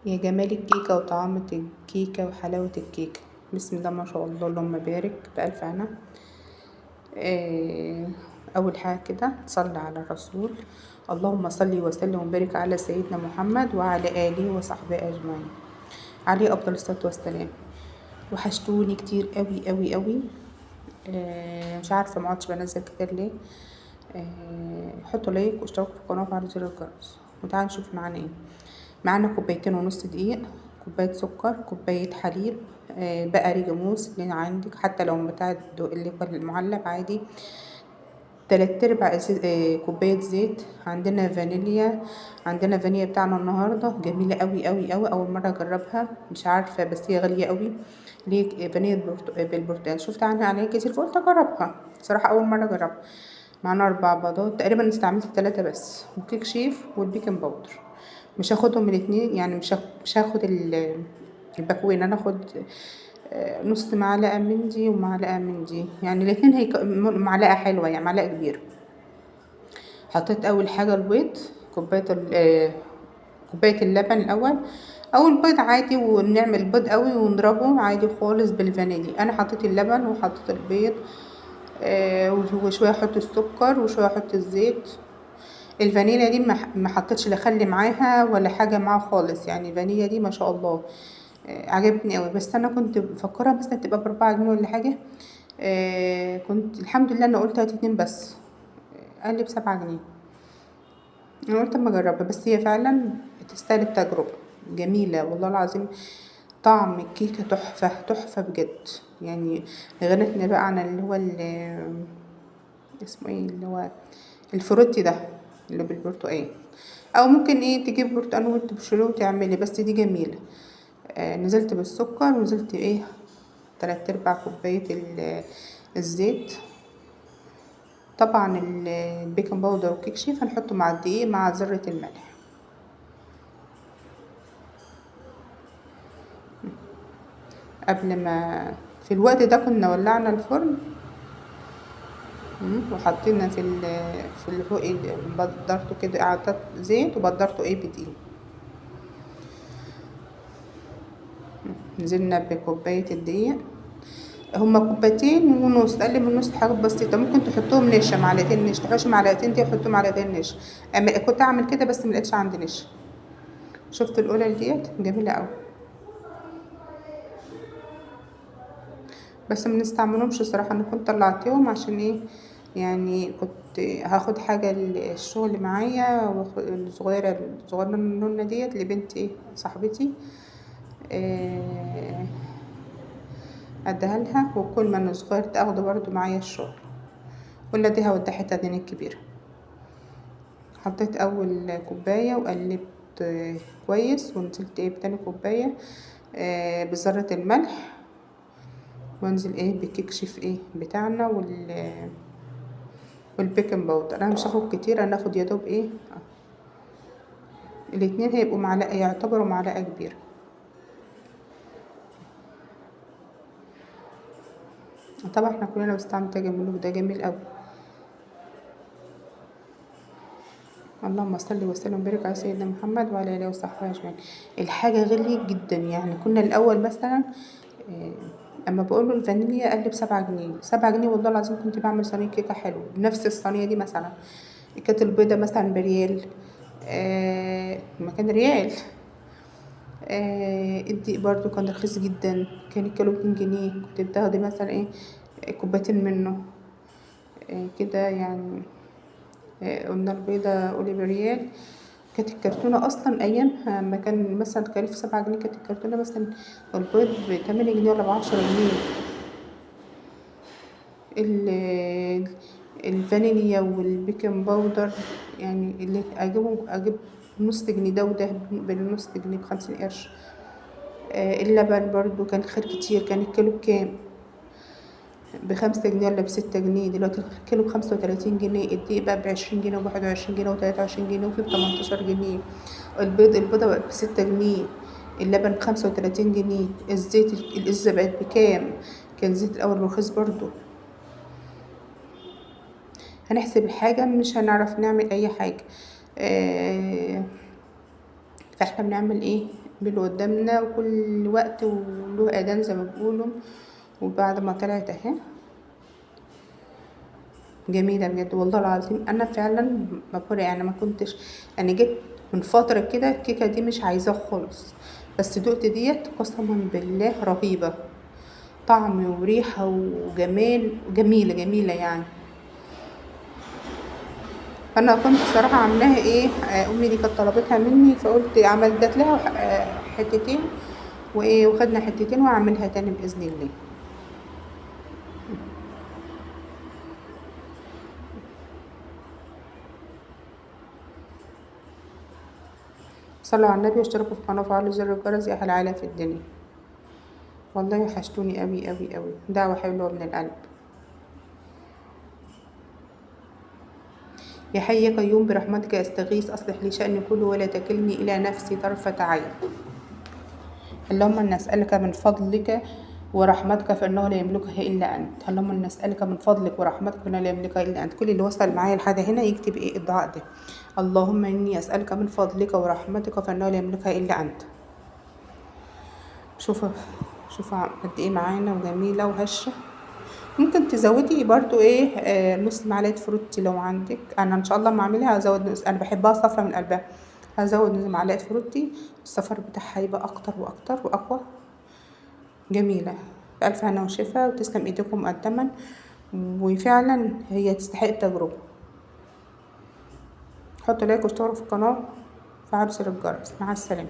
يا جمال الكيكة وطعامة الكيكة وحلاوة الكيكة، بسم الله ما شاء الله، اللهم بارك، بألف هنا. أول حاجة كده تصلي على الرسول، اللهم صل وسلم وبارك على سيدنا محمد وعلى آله وصحبه أجمعين، عليه أفضل الصلاة والسلام. وحشتوني كتير قوي قوي قوي، مش عارفة ما عدتش بنزل كتير ليه. حطوا like واشتركوا في القناة وفعلوا زر الجرس، وتعالوا نشوف معانا ايه. معانا كوبايتين ونص دقيق، كوباية سكر، كوباية حليب، بقري جاموس اللي عندك، حتى لو بتاع اللي هو المعلب عادي، 3/4 كوباية زيت. عندنا فانيليا، عندنا فانيليا بتاعنا النهاردة جميلة قوي قوي قوي، أول مرة أجربها، مش عارفة بس هي غالية قوي. ليه فانيليا بالبرتقال، شفت عنها إعلانات كتير فقلت أجربها، صراحة أول مرة أجربها. معانا 4 بيضات تقريبا، استعملت 3 بس، وكيك شيف وال baking powder. مش هاخدهم الاتنين، يعني مش هاخد الباكوين، انا هاخد نص معلقة من دي ومعلقة من دي، يعني الاتنين معلقة حلوة، يعني معلقة كبيرة. حطيت أول حاجة البيض، كوباية اللبن الأول، أو البيض عادي، ونعمل البيض قوي ونضربه عادي خالص بالفانيليا. أنا حطيت اللبن وحطيت البيض، وشوية أحط السكر وشوية أحط الزيت. الفانيليا دي ما حطيتش لا خل معاها ولا حاجة معاها خالص، يعني الفانيليا دي ما شاء الله، عجبتني قوي. بس أنا كنت مفكرة مثلا تبقى ب4 جنيه ولا حاجة، كنت الحمد لله أنا قلت هات 2 بس، قال لي ب7 جنيه. أنا قلت أما أجربها، بس هي فعلا تستاهل التجربة، جميلة والله العظيم، طعم الكيكة تحفة تحفة بجد. يعني غنتنا بقى عن اللي هو اسمه ايه، اللي هو الفروتي ده اللي بالبرتقال، او ممكن ايه تجيب برتقال وتبشره وتعملي، بس دي جميلة. نزلت بالسكر ونزلت ايه 3/4 كوباية الزيت. طبعا ال baking powder والكيك شيف هنحطه مع الدقيق مع ذرة الملح. قبل ما في الوقت ده كنا ولعنا الفرن، وحطينا في في اللي فوق بدرته كده، قعدت زيت وبدرته ايه بدقيق. نزلنا بكوباية الدقيق، هما كوبايتين ونص، اقل من نص، حاجات بسيطة. ممكن تحطهم نشا، معلقتين نشا، تحطش معلقتين دي وحطهم معلقتين نشا. اما كنت اعمل كده بس ما لقيتش عندي نشا. شفت القلل ديت جميلة قوي، بس ما نستعملهمش صراحة. انا كنت طلعتهم عشان ايه، يعني كنت هاخد حاجة الشغل معايا، واخد الصغيرة النونة ديت لبنت ايه صاحبتي، اديها لها، وكل ما انا صغير تاخده برضو معايا الشغل، ولا دي هوديها حتة تانية الكبيرة. حطيت اول كوباية وقلبت كويس، ونزلت ايه بتاني كوباية، بذرة الملح، وانزل ايه بالكيك شيف ايه بتاعنا وال baking powder. انا مش هاخد كتير، انا هاخد يا دوب ايه الاتنين، هيبقوا معلقة، يعتبروا معلقة كبيرة. طبعا احنا كلنا بنستعمل تاج الملوك ده، جميل قوي. اللهم صل وسلم وبارك على سيدنا محمد وعلى اله وصحبه اجمعين. الحاجه غليت جدا، يعني كنا الاول مثلا، اما بقول له الفانيليا قال لي ب7 جنيه، 7 جنيه والله العظيم كنت بعمل صينيه كيكه حلوه بنفس الصينيه دي. مثلا كانت البيضه مثلا بريال، مكان ريال. الدقيق برضو كان رخيص جدا، كان الكيلو 2 جنيه، كنت بتاخدي مثلا ايه كوبايتين منه، كده يعني. قلنا البيضة قولي بريال. كانت الكرتونة أصلا أيامها ما كان مثلا تكاليف 7 جنيه، كانت الكرتونة مثلا البيض ب8 جنيه ولا ب10 جنيه. الفانيليا وال baking powder، يعني اللي أجيب نص جنيه ده وده بالنص جنيه ب50 قرش. اللبن برضو كان خير كتير، كان الكيلو بكام؟ ب5 جنيه ولا ب6 جنيه، دلوقتي الكيلو ب35 جنيه. الدقيق بقى ب20 جنيه وبواحد وعشرين جنيه وتلاتة وعشرين جنيه، وفي ب18 جنيه. البيضة بقت ب6 جنيه، اللبن ب35 جنيه، الزيت الإزازة بقت بكام؟ كان الزيت الأول رخيص برضو. هنحسب الحاجة مش هنعرف نعمل أي حاجة. فاحنا بنعمل إيه؟ باللي قدامنا، وكل وقت وله اذان زي ما بيقولوا. وبعد ما طلعت اهي جميلة بجد والله العظيم. انا فعلا مبهوره يعني، ما كنتش يعني جيت من فترة كده الكيكه دي مش عايزاها خالص، بس دقت ديت قسما بالله رهيبة، طعم وريحه وجمال، جميلة جميلة يعني. فانا كنت صراحة عاملاها ايه، امي دي كانت طلبتها مني، فقلت عملت لها حتتين وايه، وخدنا حتتين واعملها تاني باذن الله. صلوا على النبي واشتركوا في القناة وفعلوا زر الجرس يا اهل العالم في الدنيا. والله وحشتوني قوي قوي قوي، دعوه حلوة من القلب. يا حي يا قيوم برحمتك استغيث، اصلح لي شأني كله ولا تكلني الى نفسي طرفة عين. اللهم انا نسألك من فضلك ورحمتك فإنه لا يملكها إلا أنت. اللهم انا نسألك من فضلك ورحمتك فإنه لا يملكها إلا أنت. كل اللي وصل معايا لحد هنا يكتب إيه الدعاء ده، اللهم إني أسألك من فضلك ورحمتك فإنه لا يملكها إلا أنت. شوفوا شوفوا قد إيه معانا وجميلة وهشة. ممكن تزودي برضو إيه، نص معلقة فروتي لو عندك. أنا إن شاء الله ما أعملها هزود نص، أنا بحبها صفرا من قلبها، هزود نص معلقة فروتي، الصفر بتاعها هيبقى أكتر وأكتر وأقوى. جميلة، بألف هنا وشفا، وتسلم إيديكم مقدما، وفعلا هي تستحق التجربة. حطوا لايك واشتركوا في القناة وفعلوا زر الجرس. مع السلامة.